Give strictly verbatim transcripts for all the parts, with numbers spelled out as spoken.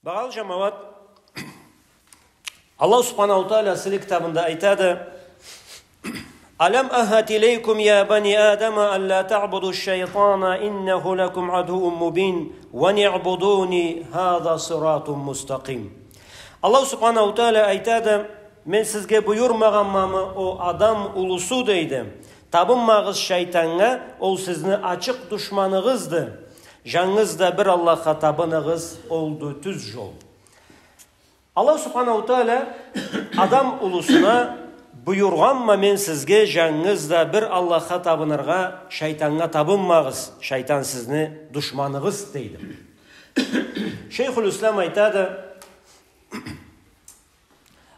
Багъалы джамауат, Аллаху Субханаху Тааля сыйлы китабында айтады: «Алам ахад илейкум я бани Адама алла таъбуду шайтана иннаху лакум адуун мубин, ва ниъбудуни хаза сыратун мустакъим». Аллаху Субханаху Тааля айтады: «Мен сизге буюрмагъанмамы, о адам улусу, — дейди, — табынмагъыз шайтаннга, ол сизни ачыкъ душманыгъызды. Джангыз да бир Аллахха табыныгъыз, олду тюз джол». Аллаху Субханаху Тааля адам улусуна: «Буюргъанма мен сизге джангыз да бир Аллахха табыныргъа, шайтаннга табынмагъыз, шайтан сизни душманыгъыз», — дейди. Шейхуль Ислам айтады: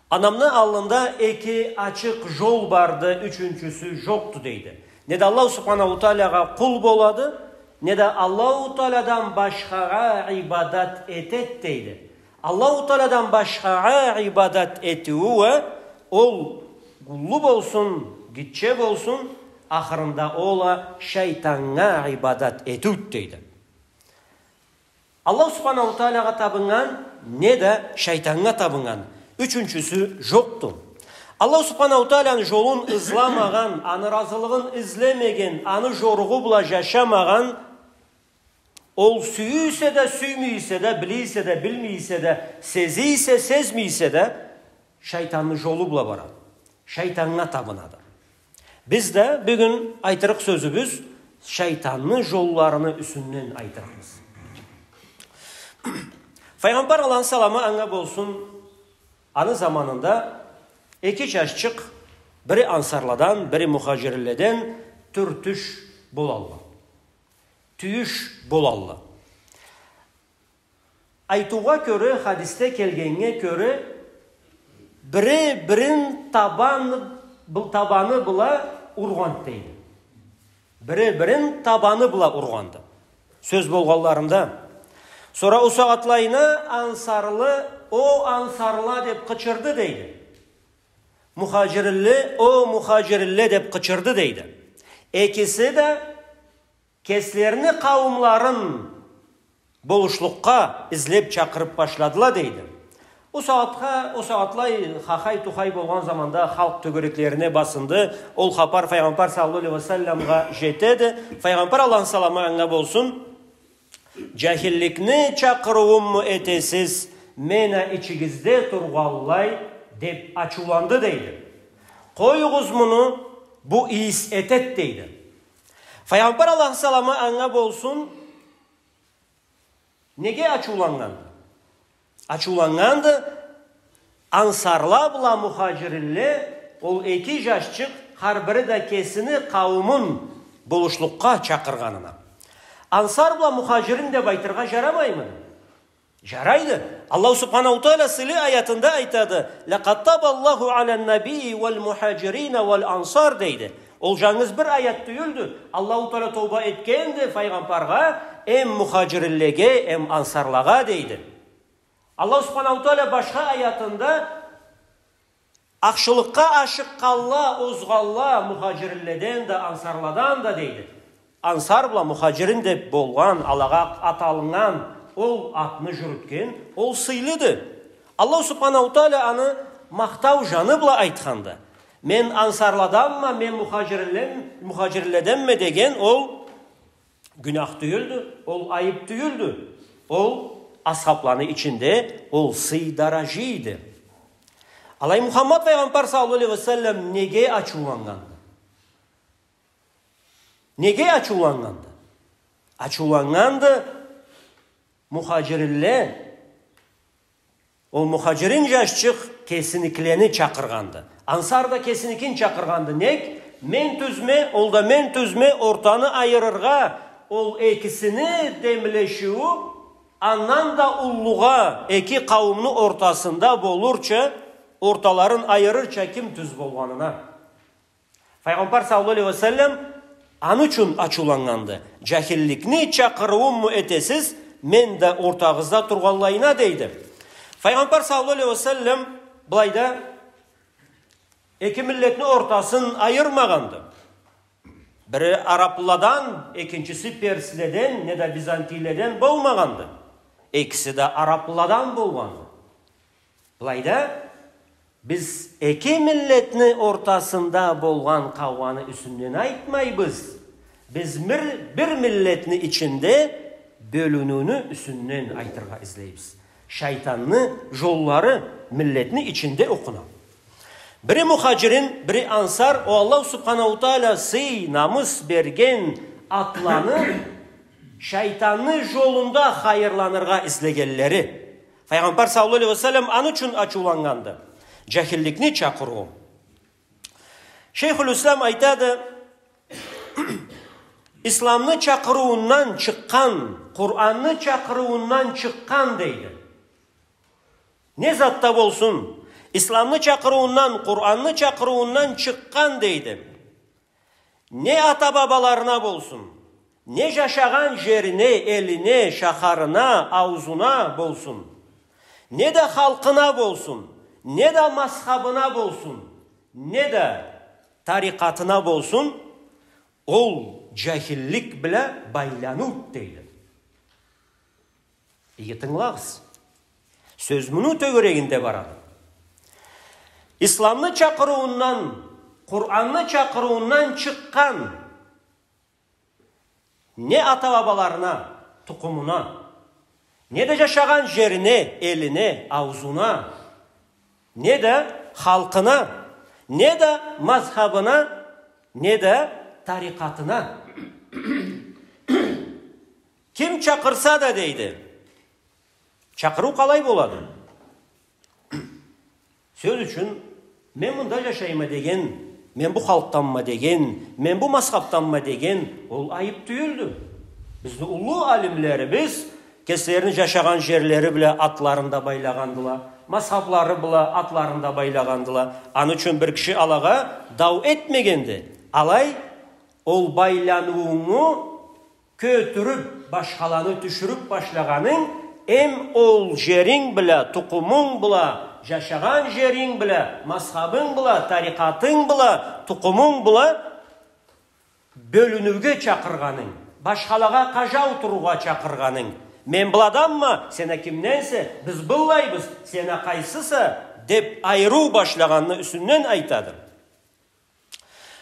«Анамны аллында эки ачыкъ джол барды, ючюнчюсю джокъду», — дейди. Не да Аллаху Субханаху Таалягъа къул болады, не да Аллаху Таалядан башхагъа ибадат этет, дейди. Аллаху Таалядан башхагъа ибадат этиу уа, ол уллу болсун, гитче болсун, ахырында ол а шайтаннга ибадат этиуд, дейди. Аллаху Субханаху Таалягъа табыннган, не да шайтаннга табыннган. Ючюнчюсю джокъду. Аллаху Субханаху Тааляны джолун ызламагъан, аны разылыгъын излемеген, аны джоругъу бла джашамагъан, ол сюйсе да, сюймейсе да, билсе да, билмейсе да, сезийсе, сезмейсе да, шайтанны джолу бла барады. Шайтаннга табынады. Биз да бюгюн айтырыкъ сёзюбюз шайтанны джолларыны юсюнден айтырыкъбыз. Файгъамбар, Аллахны саламы анга болсун, аны заманында эки джашчыкъ, бири ансарладан, бири мухаджирледен тюртюш болалла. Тюйюш болалла. Айтыугъа кёре, хадисде келгеннге кёре, бири бирин табан-, бу-, табаны бла ургъанды, дейди. Бири бирин табаны бла ургъанды. Сёз болгъанларында. Сора ол сагъатлайына ансарлы: «О ансарлыла!» — деп къычырды, дейди. Мухаджирле: «О мухаджирле!» — деп къычырды, дейди. Экиси да кеслерини къауумларын болушлукъгъа излеп чакъырып башладыла, дейди. Ол сагъатха, ол сагъатлай хахай-тухай болгъан заманда халкъ тёгереклерине басынды. Ол хапар Файгъамбар саллаллаху алейхи ва салламгъа джетеди. Файгъамбар, Аллахны саламы анга болсун: «Джахилликни чакъырыууму этесиз, мен а ичигизде тургъанлай?» — деп ачыуланды, дейди. «Къоюгъуз муну, бу ийис этет», — дейди. Файгъамбар, Аллахны саламы анга болсун, неге ачыуланнганды? Ачыуланнганды ансарла бла мухаджирле, ол эки джашчыкъ, хар бири да кесини къауумун болушлукъгъа чакъыргъанына. Ансар бла мухаджирин деп айтыргъа джарамаймыды? Джарайды. Аллаху Субханаху Тааля сыйлы аятында айтады: «Лакъад табаллаху аля ннабийи валь мухаджирина валь ансар», — дейди. Ол джангыз бир аят тюйюлдю. Аллаху Тааля тоба этгенди Файгъамбаргъа, эм мухаджирлеге, эм ансарлагъа, дейди. Аллаху Субханаху Тааля башха аятында ахшылыкъгъа ашыкъгъанла, озгъанла, мухаджирледен да, ансарладан да, дейди. Ансар бла мухаджирин деп болгъан, алагъа аталыннган, ол атны джюрютген, ол сыйлыды. Аллаху Субханаху Тааля аны махтау джаны бла айтханды. «Мен ансарладанма, мен мухаджирлен-, мухаджирледенме» деген, ол гюнах тюйюлдю, ол айып тюйюлдю. Ол асхабланы ичинде ол сый даража эди. Алай Мухаммад Файгъамбар саллаллаху алейхи ва саллам неге ачыуланнганды? Неге ачыуланнганды? Ачыуланнганды мухаджирле, ол мухаджирин джашчыкъ кесиникилени чакъыргъанды. Ансар да кесиникин чакъыргъанды. Нек? Мен тюзме, ол да мен тюзме, ортаны айырыргъа, ол экисини демлешиу андан да уллугъа, эки къауумну ортасында болурча, орталарын айырырча ким тюз болгъанына. Файгъамбар саллаллаху алейхи ва саллам аны ючюн ачыуланнганды. «Джахилликни чакъырыууму этесиз, мен да ортагъызда тургъанлайына», — дейди. Файгъамбар саллаллаху алейхи ва саллам былайда эки миллетни ортасын айырмагъанды. Бири араблыладан, экинчиси перследен неда византийледен болмагъанды. Экиси да арабладан болгъанды. Былайда биз эки миллетни ортасында болгъан къаугъаны юсюнден айтмайбыз. Биз бир, бир миллетни ичинде бёлюнюуню юсюнден айтыргъа излейбиз. Шайтанны жоллары миллетни ичинде окъуна. Бири мухажирин, бири ансар, о Аллаху Субханаху Тааля сый, намыс берген атланы шайтанны жолунда хайырланыргъа излегенлери. Файгъамбар саллаллаху алейхи ва саллам аны ючюн ачыуланнганды. Жахилликни чакъырыуу. Шейхуль Ислам айтады, исламны чакъырыуундан чыкъгъан, Къуранны чакъырыуундан чыкъгъан дейди. Не затда болсун, исламны чакъырыуундан, Къуранны чакъырыуундан чыкъгъан дейди. Не ата-бабаларына болсун, не жашагъан жерине, элине, шахарына, ауузуна болсун, не да халкъына болсун, не да мазхабына болсун, не да тарикъатына болсун, ол жахиллик бла байланылды дейди. Иги тынгылагъыз. Сёз муну тёгерегинде барады. Исламны чакъырыуундан, Къуранны чакъырыуундан чыкъгъан не ата-бабаларына, тукъумуна, не да жашагъан жерине, элине, ауузуна, не да халкъына, не да мазхабына, не да тарикъатына. Ким чакъырса да дейди. Чакъырыу къалай болады? Сёз ючюн, мен мында жашайма деген, мен бу халкъданма деген, мен бу мазхабданма деген, ол айып тюйюлдю. Бизни уллу алимлерибиз кеслерини жашагъан жерлери бла атларын да байлагъандыла, мазхаблары бла атларын да байлагъандыла. Аны ючюн бир киши алагъа дау этмегенди. Алай, ол байланыуунгу кётюрюп, башхаланы тюшюрюп башлагъанынг, эм ол жеринг бла, тукъумунг бла, жашагъан жеринг бла, мазхабынг бла, тарикъатынг бла, тукъумунг бла бёлюнюуге чакъыргъанынг, башхалагъа къажау турургъа чакъыргъанынг. Мен быладанма, сен а кимденсе, биз быллайбыз, сен а къайсыса, деп айырыу башлагъаныны юсюнден айтады.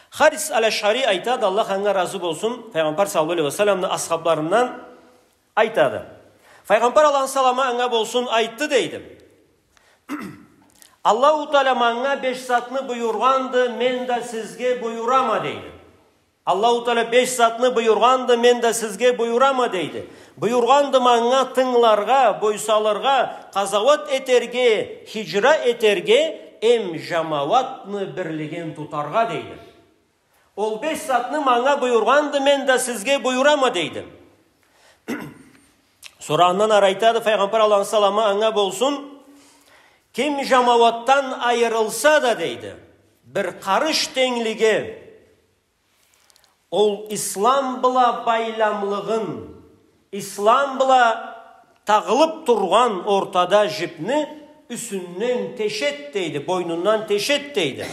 Харис аль-Ашъари айтады, Аллах анга разы болсун, Файгъамбар саллаллаху алейхи ва салламны асхабларындан айтады. Файгъамбар, Аллахны саламы анга болсун, айтды дейди. Аллаху Тааля манга беш затны буюргъанды, мен да сизге буюрама дейди. Аллаху Тааля беш затны буюргъанды, мен да сизге буюрама дейди. Буюргъанды манга тынгыларгъа, бой салыргъа, къазауат этерге, хижра этерге, эм жамауатны бирлигин тутаргъа дейди. Ол беш затны манга буюргъанды, мен да сизге буюрама дейди. Сора андан ары айтады, Файгъамбар, Аллахны саламы анга болсун, ким жамауатдан айырылса да дейди, бир къарыш тенглиге ол ислам бла байламлыгъын, ислам бла тагъылып тургъан ортада жипни юсюнден тешет дейди, бойнундан тешет дейди.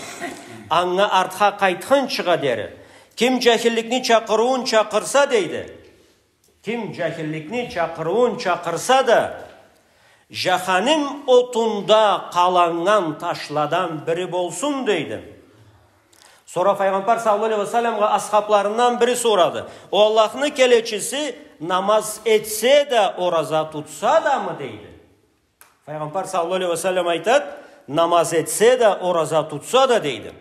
Анга артха къайтхынчыгъа дери. Ким жахилликни чакъырыуун чакъырса дейди. Ким жахилликни чакъырыуун чакъырса да, жаханим отунда къаланнган ташладан бири болсун дейди. Сора Файгъамбар саллаллаху алейхи ва салламгъа асхабларындан бири сорады. О Аллахны келечиси, намаз этсе да, ораза тутса дамы дейди. Файгъамбар саллаллаху алейхи ва саллам айтады, намаз этсе да, ораза тутса да дейди.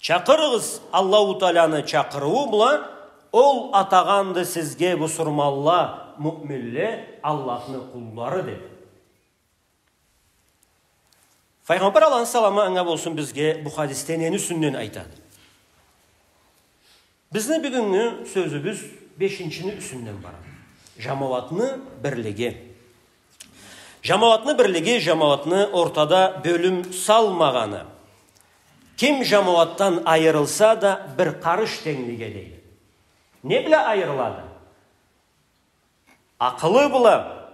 Чакъырыгъыз Аллаху Тааляны чакъырыуу бла, ол атагъанды сизге бусурманла, муъминле, Аллахны къуллары деп. Файгъамбар, Аллахны саламы анга болсун, бизге бу хадисде нени юсюнден айтады? Бизни бюгюннгю сёзюбюз бешинчини юсюнден барады. Жамауатны бирлиги. Жамауатны бирлиги, жамауатны ортада бёлюм салмагъаны. Ким жамауатдан айырылса да, бир къарыш тенглиге дейди. Не бла айырылады? Акъылы бла,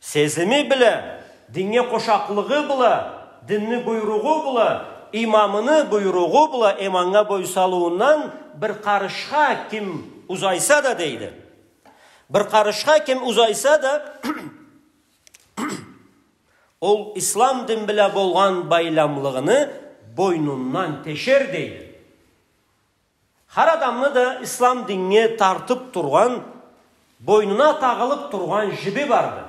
сезими бла, диннге къошакълыгъы бла, динни буйругъу бла, имамыны буйругъу бла, эм анга бой салыуундан бир къарышха ким узайса да дейди. Бир къарышха ким узайса да, ол ислам дин бла болгъан байламлыгъыны бойнундан тешер, дейди. Хар адамны да ислам диннге тартып тургъан, бойнуна тагъылып тургъан жиби барды.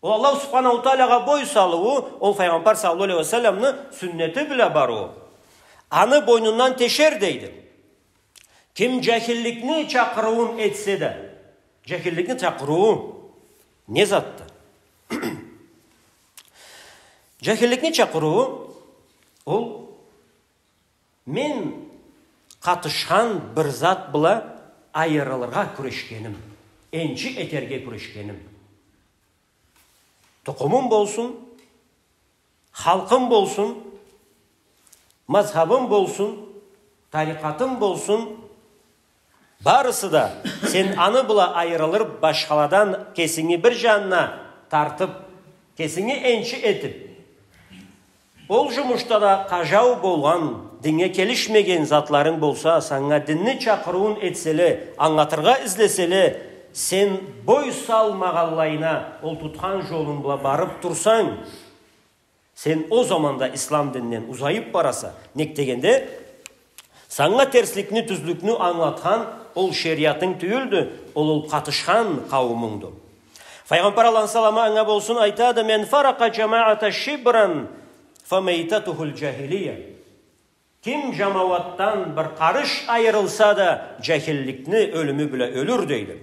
Ол Аллаху Субханаху Таалагъа бой салыуу, ол Файгъамбар саллаллаху алейхи ва салламны сюннети бла барыуу. Аны бойнундан тешер, дейди. Ким жахилликни чакъырыуун этсе да, жахилликни чакъырыуу не затды? Жахилликни чакъырыуу, ол мен къатышхан бир зат бла айырылыргъа кюрешгеним, энчи этерге кюрешгеним. Тукъумум болсун, халкъым болсун, мазхабым болсун, тарикъатым болсун, барысы да сен аны бла айырылып, башхаладан кесинги бир жанына тартып, кесинги энчи этип, ол жумушда да къажау болгъан, диннге келишмеген затларынг болса, санга динни чакъырыуун этселе, ангылатыргъа излеселе, сен бой салмагъанлайына ол тутхан жолунг бла барып турсанг, сен ол заманда ислам динден узайып бараса. Нек дегенде, санга терсликни, тюзлюкню ангылатхан ол шериатынг тюйюлдю, ол, ол къатышхан къауумунгду. Файгъамбар, Аллахны саламы анга болсун, айтады: «Мен фаракъа жамаата шибран фамайтатухул жахилия». Ким жамауатдан бир къарыш айырылса да, жахилликни ёлюмю бла ёлюр, дейди.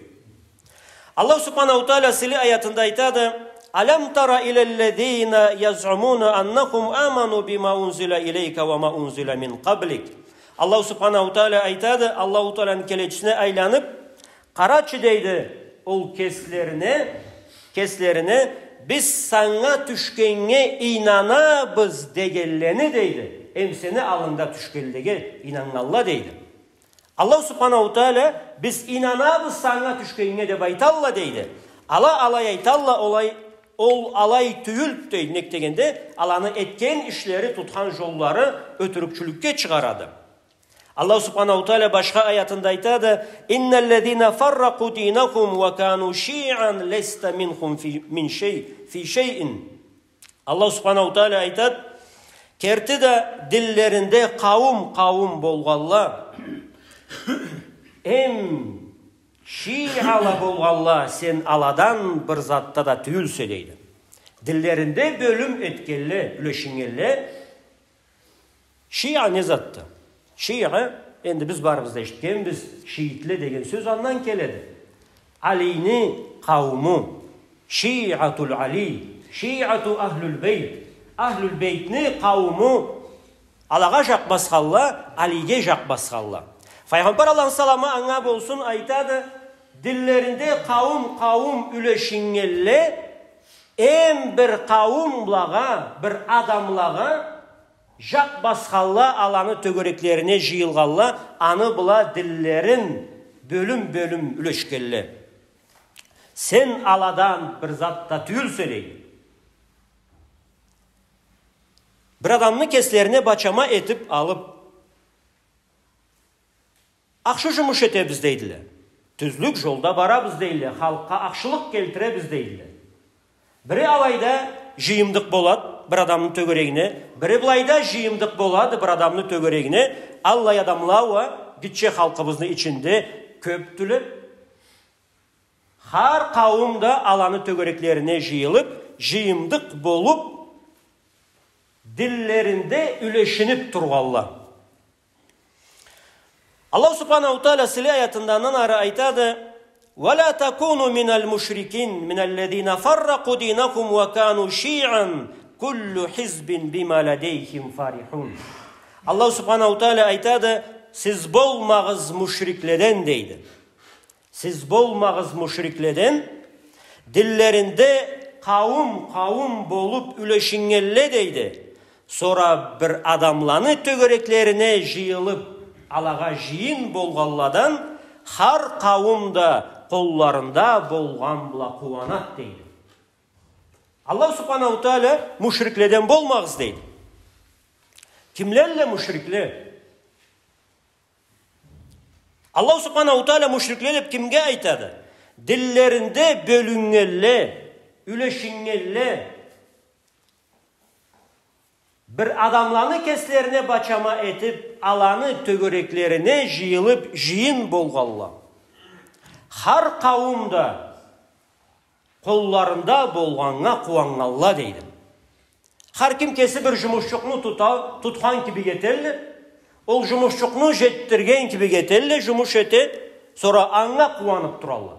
Аллаху Субханаху Тааля сыйлы аятында айтады: «Алам тара илаллазина язумуна аннахум аману бима унзила илейка ва ма унзила мин къаблик». Аллаху Субханаху Тааля айтады, Аллаху Тааляны келечисине айланып, къарачы, дейди, ол кеслерине, кеслерине, биз санга тюшгеннге ийнанабыз дегенлени, дейди. Эм сени аллынгда тюшгенлеге ийнаннганла, дейди. Аллаху Субханаху Тааля, биз ийнанабыз санга тюшгеннге деп айталла, дейди. Ала алай айталла, олай, ол алай тюйюлд, дейди. Нек дегенде, аланы этген ишлери, тутхан жоллары ётюрюкчюлюкге чыгъарады. Аллаху Субханаху Тааля башха аятында айтады: «Инналлазина фарракъу динахум ва кану шиан ласта минхум фи, мин шей, фи шейин». Аллаху Субханаху Тааля айтады: «Керти да динлеринде къауум-къауум болгъанла, эм шиала болгъанла, сен аладан бир затда да тюйюлсе», дейди. Динлеринде бёлюм этгенле, юлешиннгенле. Шиа не затды? Шиа, энди биз барыбыз да эшитгенбиз, шиитле деген сёз андан келеди. Алини къаууму, шиатул Али, шиату Ахлюль Бейт, Ахлюль Бейтни къаууму, алагъа жакъ басханла, Алиге жакъ басханла. Файгъамбар, Аллахны саламы анга болсун, айтады: «Динлеринде къауум-къауум юлешиннгенле, эм бир къауумлагъа, бир адамлагъа жакъ басханла, аланы тёгереклерине жыйылгъанла, аны бла динлерин бёлюм-бёлюм юлешгенле. Сен аладан бир зат да тюйюлсе», дейди. Бир адамны кеслерине бачама этип алып, ахшы жумуш этебиз, дейдиле. Тюзлюк жолда барабыз, дейдиле. Халкъгъа ахшылыкъ келтиребиз, дейдиле. Бири алайда жыйымдыкъ болады бир адамны тёгерегине, бири былайда жыйымдыкъ болады бир адамны тёгерегине. Аллай адамла уа гитче халкъыбызны ичинде кёпдюле. Хар къауум да аланы тёгереклерине жыйылып, жыйымдыкъ болуп, динлеринде юлешинип тургъанла. Аллаху Субханаху Тааля сыйлы аятында андан ары айтады: «Ва ла такуну миналь мушрикин, миналлязина фарракъу динахум ва кану шиан, куллю хизбин бима ладейхим фарихун». Аллаху Субханаху Тааля айтады: «Сиз болмагъыз мушрикледен», дейди. «Сиз болмагъыз мушрикледен, динлеринде къауум-къауум болуп юлешиннгенле», дейди. Сора бир адамланы тёгереклерине жыйылып, алагъа жыйын болгъанладан хар къауум да къолларында болгъан бла къууанад, дейди. Аллаху Субханаху Тааля: «Мушрикледен болмагъыз», дейди. Кимлелле мушрикле? Аллаху Субханаху Тааля мушрикле деп кимге айтады? Динлеринде бёлюннгенле, юлешиннгенле, Бир адамланы кеслерине бачама этиб, аланы тёгереклерине жыйылыб, жыйын болгъалла. Хар къауум да къолларында болгъаннга къууаннгалла, дейди. Хар ким кеси бир жумушчукъну тута, тутхан кибик этелле, ол жумушчукъну жетдирген кибик этелле, жумуш эте, сора анга къууаныб туралла.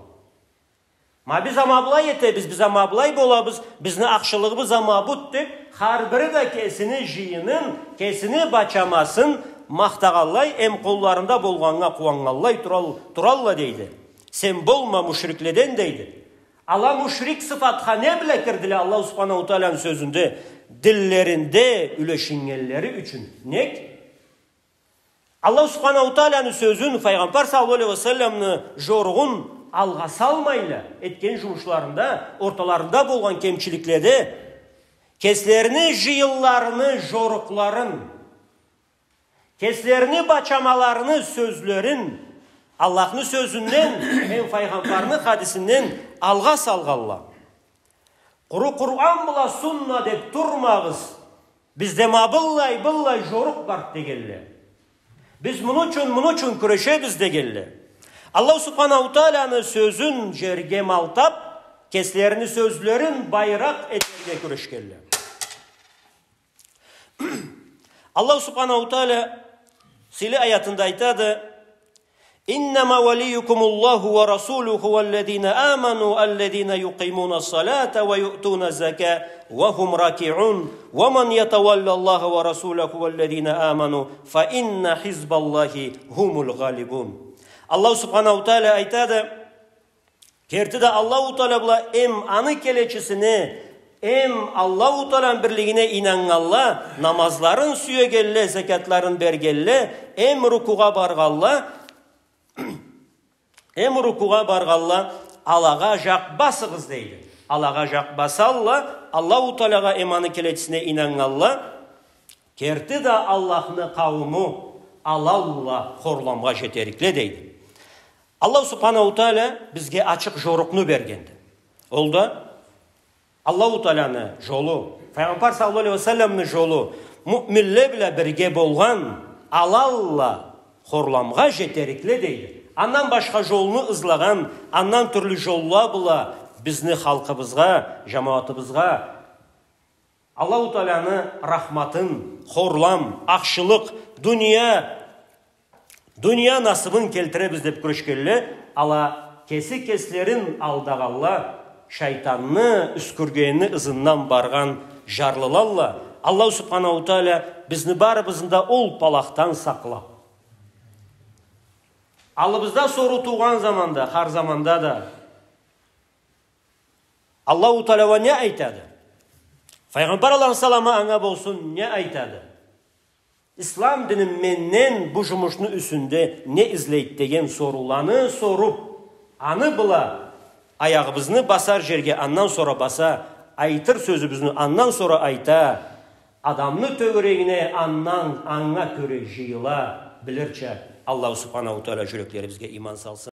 Ма биз ама былай этебиз, биз ама былай болабыз, бизни ахшылыгъыбыз ама буду деб, хар бири да кесини жыйынын, кесини бачамасын махтагъанлай, эм къолларында болгъаннга къууаннгаллай турал-, туралла, дейди. Сен болма мушрикледен, дейди. Ала мушрик сыфатха не бла кирдиле Аллаху Субханаху Тааланы сёзюнде? Динлеринде юлешиннгенлери ючюн. Нек? Аллаху Субханаху Тааланы сёзюн, Файгъамбар саллаллаху алейхи ва салламны жоругъун алгъа салмайла, этген жумушларында, орталарында болгъан кемчиликледе, кеслерини жыйынларыны жорукъларын, кеслерини бачамаларыны сёзлерин Аллахны сёзюнден эм Файгъамбарны хадисинден алгъа салгъалла. Къуру Къуран бла сунна деб турмагъыз. Бизде ма быллай, быллай жорукъ барды дегелле. Биз муну ючюн, муну ючюн кюрешебиз дегелле. Аллаху Субханаху Тааланы сёзюн жерге малтаб, кеслерини сёзлерин байракъ этерге кюрешгелле. Аллаху Субханаху Таала сыйлы аятында айтады: «إنما وليكم الله ورسوله والذين آمنوا الذين يقيمون الصلاة ويؤتون الزكاة وهم راكعون ومن يتول الله ورسوله والذين آمنوا فإن حزب الله هم الغالبون». Аллаху Субханаху Таала айтады: Керти да Аллаху Таала бла эм аны келечисине, эм Аллаху Тааланы бирлигине ийнаннгалла, намазларын сюегелле, зекятларын бергелле, эм рукугъа баргъалла, эм рукугъа баргъалла, алагъа жакъ басыгъыз, дейди. Алагъа жакъ басалла, Аллаху Таалагъа эм аны келечисине ийнаннгалла, керти да Аллахны къаууму алалла хорламгъа жетерикле, дейди. Аллаху Субханаху Таала бизге ачыкъ жорукъну бергенди. Ол да Аллаху Тааланы жолу, Файгъамбар саллаллаху алейхи ва салламны жолу, муъминле бла бирге болгъан алалла хорламгъа жетерикле, дейди. Андан башха жолну ызлагъан, андан тюрлю жолла бла бизни халкъыбызгъа, жамауатыбызгъа Аллаху Тааланы рахматын, хорлам, ахшылыкъ, дуния, дуния насыбын келтиребиз деб кюрешгелле, ала кеси кеслерин алдагъалла, шайтанны юсгюргенини ызындан баргъан жарлылалла. Аллаху Субханаху Таала бизни барыбызны да ол палахдан сакълаб. Аллыбызда соруу туугъан заманда, хар заманда да, Аллаху Таала уа не айтады? Файгъамбар, Аллахны саламы анга болсун, не айтады? Ислам диним менден бу жумушну юсюнде не излейди деген сорууланы соруб, аны бла аягъыбызны басар жерге андан сора баса, айтыр сёзюбюзню андан сора айта, адамны тёгерегине андан, анга кёре жыйыла билирча, Аллаху Субханаху Таала жюреклерибизге ийман салсын.